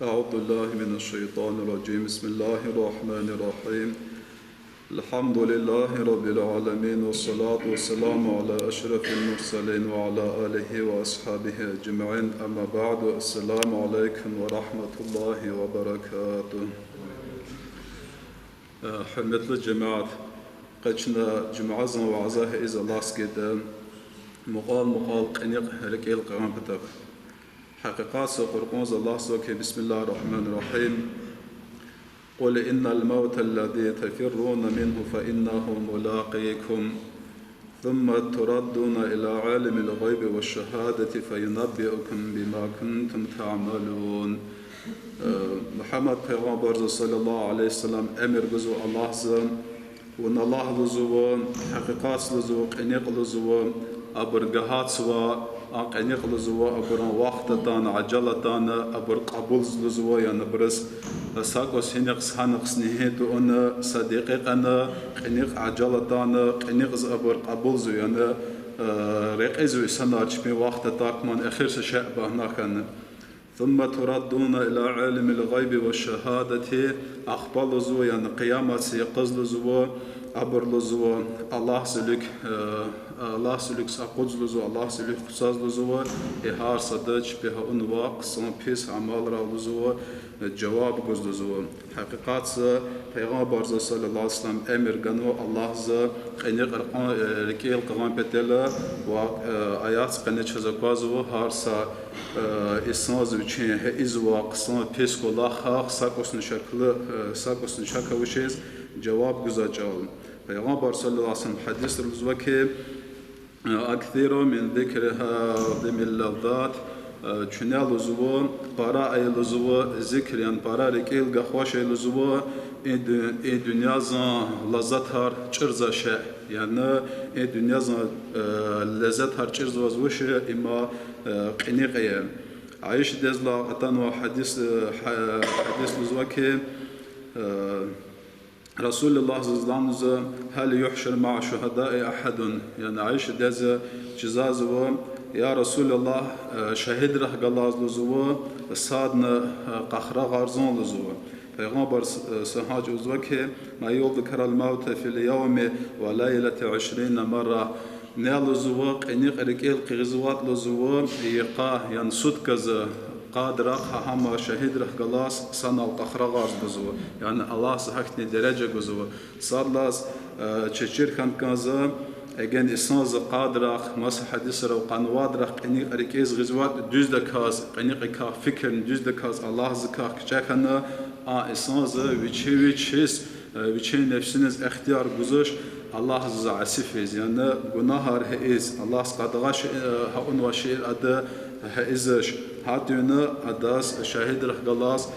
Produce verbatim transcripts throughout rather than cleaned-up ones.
أعوذ بالله من الشيطان الرجيم. بسم الله الرحمن الرحيم. الحمد لله رب العالمين، والصلاة والسلام على أشرف المرسلين وعلى آله وأصحابه أجمعين. أما بعد، السلام عليكم ورحمة الله وبركاته. Э, гьуьрметлу жемят, къе чна жуьмядин вязда гьа из Аллагьди гайитӀа, мукьвал-мукьвал кьиникь рикӀел кьегьан патахъ. Гьакъикъатда Къуръанда Аллагьди лугьузва хьи, بسم الله الرحمن الرحيم. قل إن الموت الذي تفرون منه فإنه ملاقيكم ثم تردون إلى عالم الغيب والشهادة فينبئكم بما كنتم تعملون. Э, Мугьаммад пайгъамбарза, صلى الله عليه وسلم, эмир гузва Аллагьди, вуна лагь лугьузва, гьакъикъатда лугьузва, кьиникь лугьузва, абур гагьатзава, а кьиникь лугьузва, абурун вахт атана, ажал атана, абур кьабулзава лугьузва, яни абуруз са кӀус гьинихъ, гьанихъ, гьи туна, са декьикьана, кьиникь ажал атана, кьиникьза абур кьабулзава, яни, э, рекьизва инсанар чпин вахт атакман, эхир са шей багьна хьана. ثم تردون إلى عالم الغيب والشهادة, ахпа лугьузва, яни къияматдин йикъаз лугьузва, абур лугьузва, Аллагьдин вилик, э, Аллагьдин вилик акъудзава лугьузва, Аллагьдин вилик хъуцазва лугьузва, и гьар сада чпи гьа авунвай хъсан-пис амалрал лугьузва, э, жаваб гузва лугьузва. Гьакъикъатда Пайгъамбарза, صلى الله عليه وسلم, эмир ганва Аллагьди кьиникь рикӀел кьегьан патал ва, э, аятда къене чаз аквазва гьар са, э, инсанди вичин гьа ийизвай хъсан-пис кӀвалахрихъ са кӀусни шакли, э, са кӀусни шак авачиз жаваб гузвай чӀал. Пайгъамбар, صلى الله عليه وسلم, гьадисда лугьузва хьи, أكثروا من ذكر هاذم اللذات, э, чуьне лугьузва, пара ая лугьузва, зикр, яни пара рикӀел гахваш ая лугьузва, и ду-, и дуьньядин лаззатар чӀурзавай шей, яни и дуьньядин, э, лаззатар чӀурзавай вуч я, им, э, кьиникь я. Аишадиз лагь атанва гьадис, э, гьа-, гьадис лугьузва хьи, э, Расулуллагьдиз лагьанва: هل يحشر مع الشهداء أحد؟ Яни Аишадиз чизва: я Расулуллагь, э, шагьидрихъ галаз лугьузва садни, э, къарагъарзава лугьузва. Пайгъамбар с-, э, са гьа чӀавуз лугьузва хьи: من يذكر الموت في اليوم والليلة عشرين مرة. Ни лугьузва, кьиникь рикӀел кьизватӀа лугьузва, йикъа, яни суткадиз къадрахъ гьа-, гьам шагьидрихъ галаз санал къарагъарзава лугьузва. Яни Аллагьди гьахьтин дережа гузва. Сад лагьайди, э, чаз чир хьана кӀанзава, эгер инсанди къадрахъ, маса гьадисра къанни вад рахъ кьиникь рикӀел гъизватӀа дуьздаказ, кьиникьдикай фикирна дуьздаказ, Аллагьдикай кичӀе хьана, а инсанди вичи вичиз, э, вичин нефсиниз ихтияр гузва Аллагьдиз аси физ, яни гунагьар гьа ийиз, Аллагьди къадагъа ш-, э, гьа авунвай шейэр ада гьа ийиз, гьа тӀуьна адаз шагьидрихъ галаз,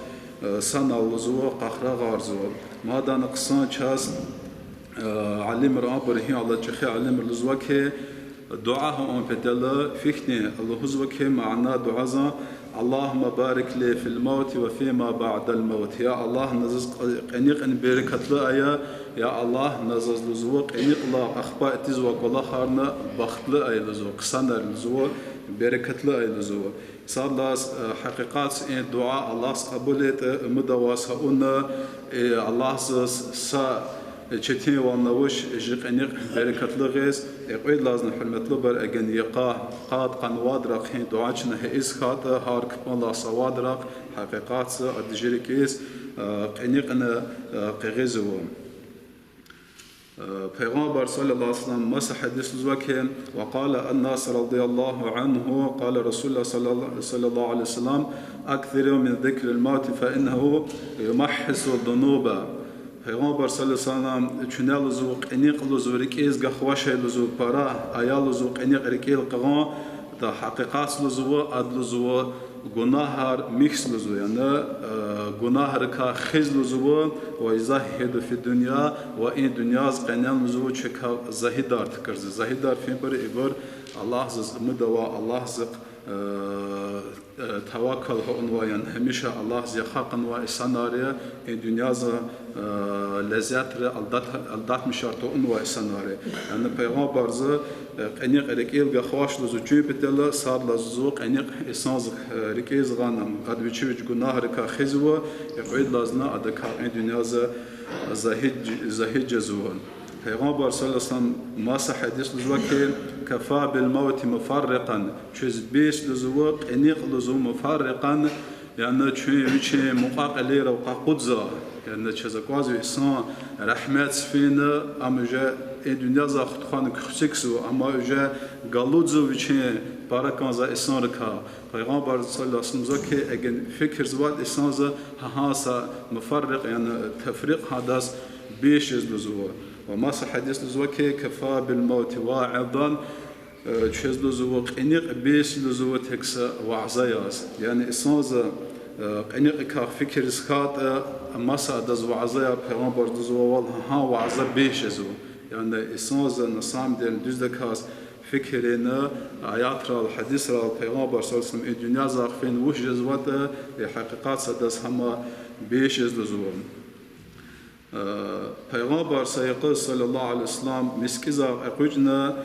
э, санал лугьузва къарагъарзава. Мадни хъсан чаз, э, алимри, абуру гьи алай чӀехи алимри лугьузва хьи, дуьа гьа авун патал фихьни лугьузва хьи, мана дуьадин: اللهم بارك لي في الموت وفيما بعد الموت. Я Аллагь, на заз кь-, кьиникьни берекатлу ая, я Аллагь, на заз лугьузва кьиникьдилай ахпа атизвай кӀвалахарни бахтлу ая лугьузва, хъсанар лугьузва, берекатлу ая лугьузва. Сад лагьайди, э, гьакъикъатда и дуьа Аллагьди кьабул ийида, умуд аваз гьа авуна, э, Аллагьди са четинвал авач, жи кьиникь берекатлу гъиз, э, кьвед лагьайди, гьуьрметлубур, эгер йикъа къад-къанни вад рахъ и дуьа чна гьа ийиз хьайитӀа, гьар кпӀунилай са вад рахъ, гьакъикъатда ада жи рикӀиз, э, кьиникьни, э, къигъизва. Э, Пайгъамбар, صلى الله عليه وسلم, маса гьадисда лугьузва хьи: وقال أنس رضي الله عنه قال رسول الله صلى الله، صلى الله عليه وسلم: أكثروا من ذكر الموت فإنه يمحص الذنوب. Пайгъамбар, صلى الله عليه وسلم, чуьне лугьузва, кьиникь лугьузва, рикӀиз гахваш ая лугьузва, пара ая лугьузва кьиникь рикӀел кьегьан, да гьакъикъатда лугьузва, ада лугьузва гунагьар михьзава лугьузва, яни, э, гунагьрикай хуьзва лугьузва, ويزهد في الدنيا, ва и дуьньядиз къене лугьузва чакай загьидар тукӀурзава. Загьидар фин пара ибур Аллагьдиз умуд авай, Аллагьдихъ э, э, таваккал авунвай, яни гьамиша Аллагьдиз яхцӀурнавай инсанар я, и дуьньяза, э, лезетри алдат-, алдатмишар тавунвай инсанар я. Яни Пайгъамбарза, э, кьиникь рикӀел гахвач лугьузва чун патал, сад лугьузва кьиникь инсанза, э, рикӀиз гъана, ада вичи вич гунагьрикай хизва, и кьвед лугьузва адакай и дуьньяза загьид, загьид жезва. Пайгъамбар صلى الله عليه وسلم маса гьадис лугьузва хьи, كفى بالموت مفرقا, чуьз бес лугьузва кьиникь лугьузва مفرقا, яни чуьн вичин мукьва-кьилийрал къакъудзавай, яни чаз аквазва инсан рагьметдиз фена, ам уже и дуьньязай хутахна куьхцикзава, амма уже галудзава вичин пара кӀанзавай инсанрикай. Пайгъамбар صلى الله عليه وسلم лугьузва хьи, эгер фикирзаватӀа инсанза, гьа-гьа са مفرق, яни тафрикъ гьадаз бес жез лугьузва. Ва маса гьадис лугьузва хьи, كفى بالموت واعظا, э, чуьз лугьузва кьиникь бес лугьузва тек са вяза яз. Яни инсанза, э, кьиникьикай фикириз хьайитӀа, маса адаз вязаяр Пайгъамбар лугьузва, валлагь, гьа вяза бес жезва. Яни инсанза на самом деле дуьздаказ фикирна, аятрал, гьадисрал, Пайгъамбар صلى الله عليه وسلم и дуьньязай фин вуч жезватӀа, и гьакъикъатдиз адаз гьам бес жез лугьузва. Э, Пайгъамбар са йикъаз صلى الله عليه وسلم мискӀинзай экъечӀна,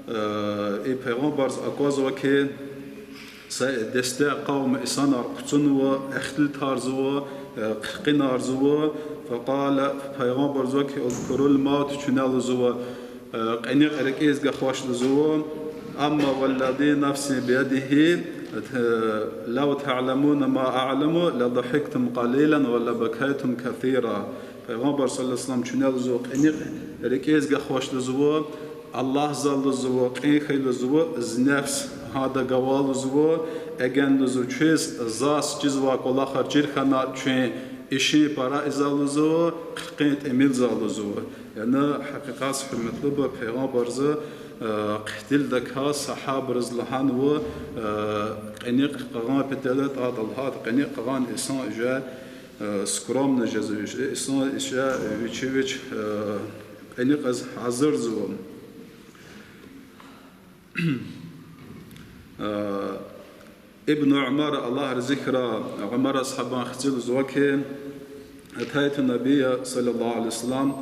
э, и Пайгъамбарза аквазва хьи, са десте къавм инсанар хъуцунва, ихтилатарзава, э, хъиркъинарзава, فقال, Пайгъамбар лугьузва хьи, اذكروا الموت, чуьне лугьузва, э, кьиникь рикӀиз гахвач лугьузва, أما والذي نفسي بيده، э, لو تعلمون ما أعلم لضحكتم قليلا ولبكيتم كثيرا. Пайгъамбар صلى الله عليه وسلم чуьне лугьузва кьиникь рикӀиз гахвач лугьузва, Аллагьзал лугьузва, кьин хьайила лугьузва, зи нефс гьада гвай лугьузва, эгер лугьузва чуьз заз чизвай кӀвалахар чир хьана, чуьн ишин пара ийиз лугьузва, хъиркъин тӀимил ийиз лугьузва. Яни гьакъикъатдиз, гьуьрметлубур, Пайгъамбарза, э, ихтилатдаказ сагьабайриз лагьанва, э, кьиникь къагъан патал, тӀа-, тӀа лагьайтӀа кьиникь къагъан инсан уже, э, скромно жезва, инсан уже вичи вич, э, кьиникьиз гьазурзава. Э, Ибн Умар, Аллагь рази хьурай, Умар асгьабан хци, лугьузва хьи, أتيت النبي صلى الله عليه وسلم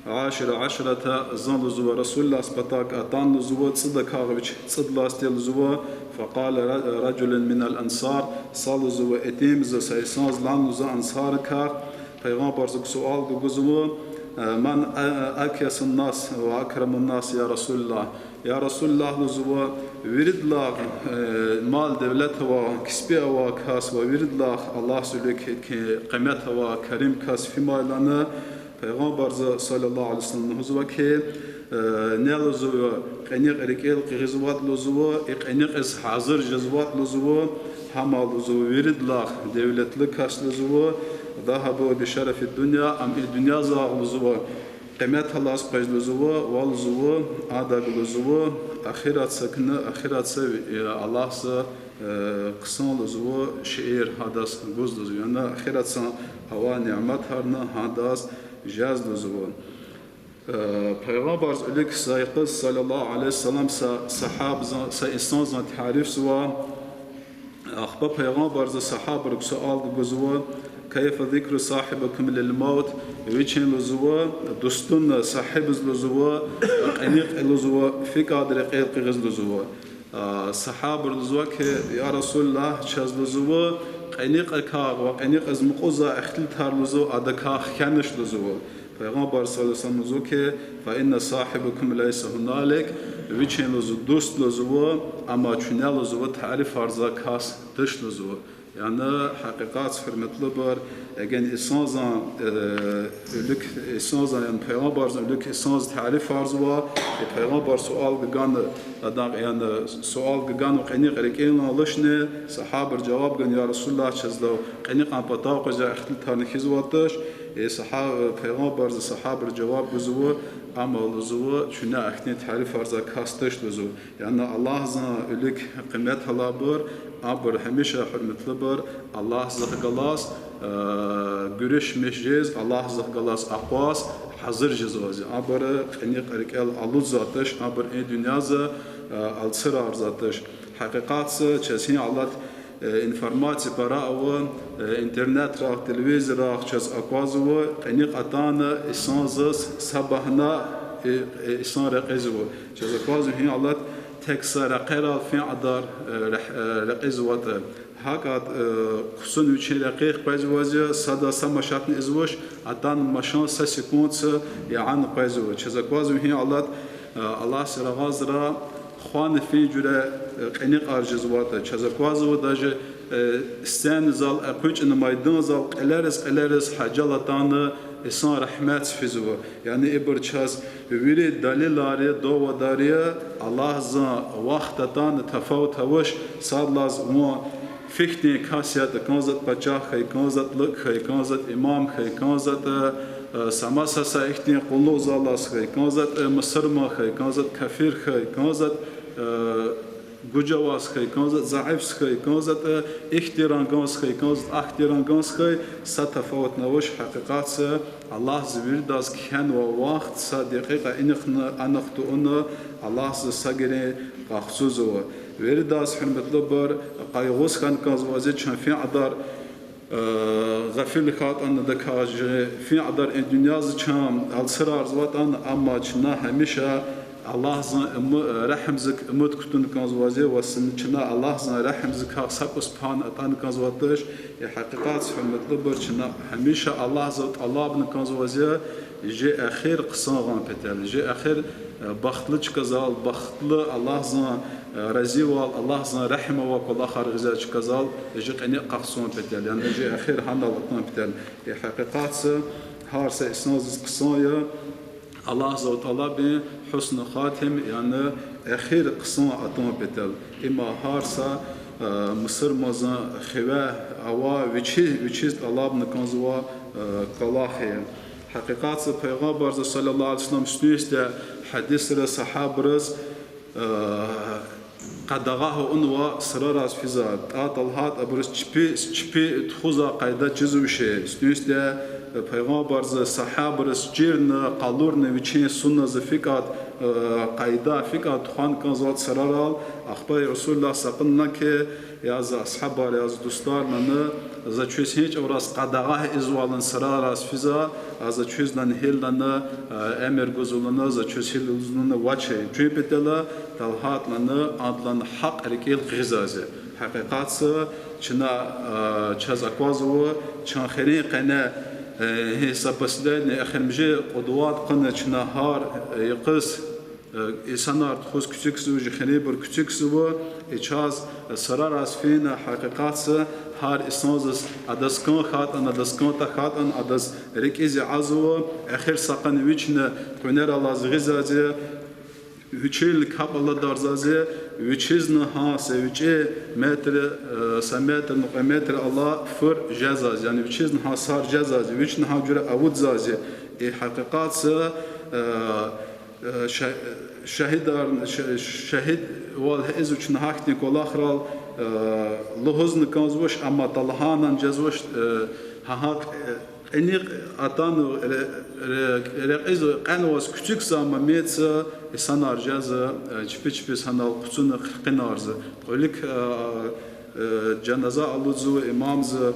عاشر عشرة, зун лугьузва Расулуллагьдин патав атана лугьузва цӀудакай вич цӀуд лагьай йисуз лугьузва, فقال رجل من الأنصار, са лугьузва итимза са инсанза лагьана лугьузва ансаррикай, Пайгъамбарза суал гузва, من أكيس الناس وأكرم الناس يا رسول الله. Я Расулуллагь, лугьузва, виридалай, э, мал-девлет авай, кеспи авай кас ва виридалай Аллагьдин вилик къимет авай, карим кас фимайилани, Пайгъамбарза صلى الله عليه وسلم лугьузва хьи, э, ни лугьузва кьиникь рикӀел хкизватӀа лугьузва, и кьиникьиз гьазур жезватӀа лугьузва, гьам лугьузва виридалай девлетлу кас лугьузва, ذهبوا بشرف الدنيا, ам и дуьньязай лугьузва къимет алаз къвез лугьузва, ва лугьузва, адак лугьузва, ахиратдикай, ахиратда, э, Аллагьди, э, хъсан лугьузва шейэр гьадаз гуз лугьузва. Яни ахиратдин авай ниметарни гьадаз жез лугьузва. Э, Пайгъамбарза вилик са йикъаз صلى الله عليه وسلم са сагьабзан, са инсанзан тарифзава, Ахпа Пайгъамбарза сагьабайрик суал гузва, كيف ذكر صاحبكم للموت, вичин лугьузва дустуни сагьибдиз лугьузва кьиникь лугьузва фикӀад рекьел хкиз лугьузва. А, сагьабайри лугьузва хьи, я Расулуллагь, чаз лугьузва кьиникьикай ва кьиникьиз мукьузвай ихтилатар лугьузва адакай хкянаш лугьузва. Пайгъамбар صلى الله عليه وسلم лугьузва хьи, فإن صاحبكم ليس هنالك, вичин лугьузва дуст лугьузва, амма чуьне лугьузва тарифарзавай кас туш лугьузва. Яни гьакъикъатда, гьуьрметлубур, эгер инсанзан, э, вилик инсанзан, яни Пайгъамбарзан вилик инсанза тарифарзава, э, Пайгъамбар суал гана, адан, яни суал гана кьиникь рекьел алачни, сагьабайри жаваб гана, я Расулуллагь, чаз лугьузва кьиникьан патав къвезвай ихтилатарни хьизватӀа туш, э, сагьа-, Пайгъамбарза сагьабайрик жаваб гузва, амма лугьузва чуьне ахьтин тарифарзавай кас туш лугьузва. Яни Аллагьзан вилик къимет алайбур, абур гьамиша, гьуьрметлубур, Аллагьзахъ галаз, э, гуьруьшмиш жез, Аллагьзахъ галаз акъваз гьазур жезвайди я. Абур кьиникь рекьел алудзаватӀа туш, абур и дуьньяза, э, алцурарзаватӀа туш. Гьакъикъатса, чаз гьи алат, э, информация пара ава, э, интернетрахъ, телевизоррахъ чаз аквазва, кьиникь атана инсанзаз сабагьна, э, э, инсан рекьизва. Чаз аквазва гьи алат, тек са рекьерал фин кьадар, э, рехь-, э, рекьизватӀа. ГьакӀ, э, хъсан вичин рекьихъ къвезвайди я, сада са машатни ийизвач, атана машан са секундса яна къвезва. Чаз аквазва гьи алат, э, Аллагьди рагъазра хвана фин жуьре, э, кьиникьар жезватӀа. Чаз аквазва даже, э, сценадал экъечӀна майданзал кьилериз-кьилериз гьажал атана инсан регьметдиз физва. Яни ибур чаз вири далилар я, доводар я, Аллагьдин вахт атана тафават авач, сад лагьайди вун фихьтин кас ятӀа, кӀанзатӀа пачагь хьайи, кӀанзатӀа лукӀ хьайи, кӀанзатӀа имам хьайи, кӀанзатӀа, э, са маса са ихьтин къуллугъзавай кас хьайи, кӀанзатӀа, э, мусурман хьайи, кӀанзатӀа кафир хьайи, кӀанзатӀа, э, гуж авай кас хьайи, кӀанзатӀа заиф кас хьайи, кӀанзатӀа, э, ихьтин рангдин кас хьайи, кӀанзатӀа ахьтин рангдин кас хьайи, са тафават авач гьакъикъатса. Аллагьди виридаз кхьенвай вахт са декьикьа инихъни анихъ тавуна Аллагьди сагирин къахцузва. Виридаз, гьуьрметлубур, къайгъу хьана кӀанзавайди я чун фин кьадар, э, гъафил хьайитӀани, даказ жи фин кьадар и дуьньяда чун алцурзаватӀани, амма чна гьамиша Аллагьдин ум-, регьимдик умуд кутуна кӀанзавайди я, ва чна Аллагьдин регьимдикай са кӀус пай атана кӀанзаватӀа туш. И гьакъикъатса, гьуьрметлубур, чна гьамиша Аллагьдивай тӀалабна кӀанзавайди я чи эхир хъсан гъун патал, чи эхир, э, бахтлу чказал, бахтлу Аллагьдин, э, разивал, Аллагьдин регьим авай кӀвалахар гъизвай чказал чи кьиникь къахцун патал, яни чи эхир гьанал атун патал. И гьакъикъатса гьар са инсандиз хъсан я Аллагьдивай тӀалабун хӀусну хатима, яни эхир хъсан атун патал. Има гьар са, э, мусурмандин хиве авай, вичи-, вичиз тӀалабна кӀанзавай, э, кӀвалах я. Гьакъикъатса Пайгъамбарди, صلى الله عليه وسلم, сифтени-сифте гьадисра сагьабайриз, э, къадагъа авунва сурараз физвай, тӀа талгьай абуруз чпи, чпи тухузвай къайда чизвуш я. Сифтени-сифте, э, Пайгъамбарди сагьабайриз чирна, къалурна вичин суннадиз фикӀад, э, къайда фикӀад тухвана кӀанзавай сурарал, ахпа رسول الله са кьуна ки, я зи асгьабар, я зи дустар, лана, за квез гьи чӀавараз къадагъа ийизвална сурараз физва, а за квез лана гьил лана, э, эмир гузва лана, за квез гьил лугьузва лана, вач. Чун патал талгьайтӀа лана, ада лана гьакӀ рикӀел гъизвайди я. Гьакъикъатса чна, э, чаз аквазва, чун эхирин къене, э, гьи са последний эхиримжи къудват хъувуна чна гьар, э, йикъуз, э, инсанар тухуз куьчуькзава, жи хинибур куьчуькзава, и чаз, э, сурараз фена, гьакъикъатса гьар инсандиз адаз кӀан хьайтӀани, адаз кӀан тахьайтӀани, адаз рикӀиз язава, эхир са къене вични къуьнерал алаз гъизвайди я, вичилни капӀ аладарзавайди я, вичизни гьа са вичӀи метр, э, са метрни кьве метр алай фур жезвайди я, яни вичизни гьа сар жезвайди я, вични гьа жуьре авудзавайди я. И гьакъикъатса, э, э, ша-, шагьидар, ша-, шагьидвал гьа ийизва чна гьахьтин кӀвалахрал, э, лугьузни кӀанзавач, амма талгьайнани жезвач, э, гьа гьакӀ, э, кьиникь атана ре-, ре-, рекьиз кьенваз куьчуькзавай моментризни инсанар жезва, э, чпи-чпиз гьанал хъуцуна хъиркъинарзава. Кьулухъ, э, э, жаназа алудзава имамди,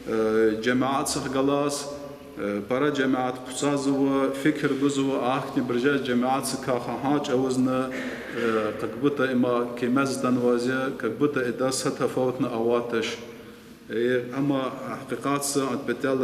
э, жемятдихъ галаз, э, пара жемят хъуцазва, фикир гузва, ахьтинбур жез жемятдикай гьа чӀавузни, э, как будто има кимез атанваз я, как будто идаз са тафаватни авайди туш. Э, амма гьакъикъатса адан патал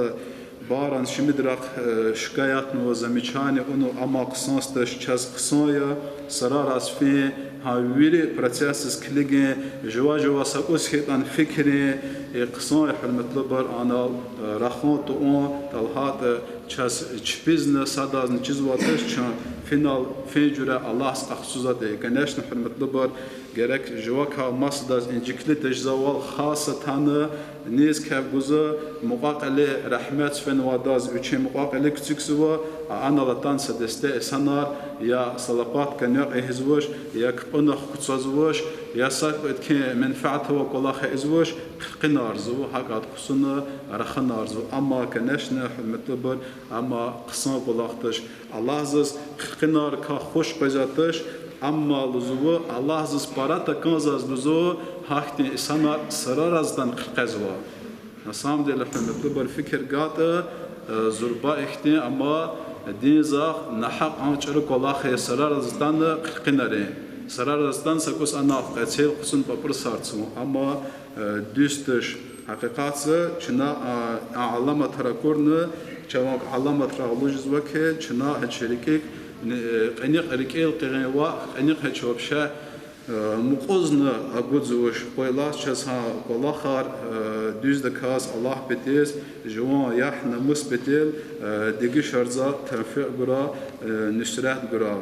баран шумудрахъ, э, шикаятнава, замечание авунва, амма хъсан туш, чаз хъсан я сурараз фин, гьа вири процессдиз килигин, жува-жува са кӀус хьайитӀани фикирин, э, хъсан я, гьуьрметлубур, анал, э, рахун тавун, талгьайтӀа чаз чпизни садазни чизвайди туш, чун финал, фин жуьре Аллагьдиз къахцузвайди я. Конечно, гьуьрметлубур, герек жувакай масадаз инжиклу тежезвайвал, хас атана низ кеф гузва, мукьва-кьили, регьметдиз фенвайдаз вичин мукьва-кьили куьчуькзава, а анал атана са десте инсанар я са лопаткадин нуькӀ ийизвач, я кпӀунихъ куцазвач, я са кьве эткен менфят авай кӀвалах ийизвач, хъиркъинарзава, гьакӀ ада хъуцуна раханарзава. Амма, конечно, гьуьрметлубур, амма хъсан кӀвалах туш. Аллагьдиз хъиркъинарикай хуш къвезвайди туш, Амма лугьузва, Аллагьдиз пара такӀанзаз лугьузва, гьахьтин инсанар сарарздан хъуьрезва. На самом деле, гьуьрметлубур, фикир гайитӀа, зурба ихьтин, амма динзахъ нагьакь а чӀуру кӀвалах я сарарздан хъуьрерин. Сарарздан са кӀус анал къецел хъувуна пӀапӀрусар цун, амма дуьз туш. Гьакъикъатда чна а аламатар акурла, чавай аламатрай лугьузва хьи, чна гьич рикӀик, кьиникь рикӀел къигъин ваъ, кьиникь гьич вообще мукьузни агудзавач. Къвайлаз чаз гьа кӀвалахар дуьздаказ, Аллагь патал, жуван ягь-намус патал дегишарза тавфикь гурай, нусрет гурай.